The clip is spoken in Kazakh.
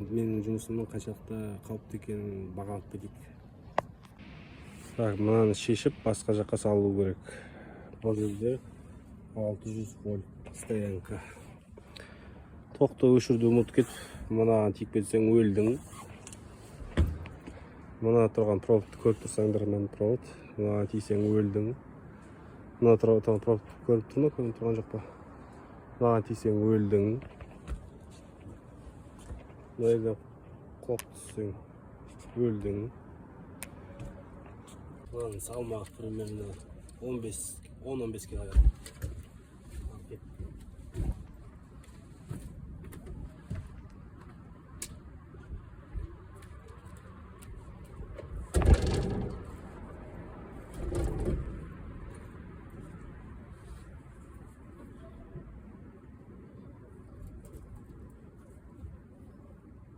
Менің жұмысымның қаншалықты қауіпті екенін бағалап кетейік. Так, мынаны шешіп, басқа жаққа салу керек. Бұл жерде 600 вольт стоянка. Тоқты өшіруді ұмытып кетіп, мынаған тиіп кетсең, өлдің. Мына тұрған проводты көріп тұрсаңдар, мына провод, мынаған тисең, өлдің. Мына тұрған провод көрініп тұр ма, көрініп тұрған жоқ па? Мынаған тисең, өлдің. Мына жерден құлап түссең, өлдің. Мынаның салмағы примерно 15, 10-15 килограмм.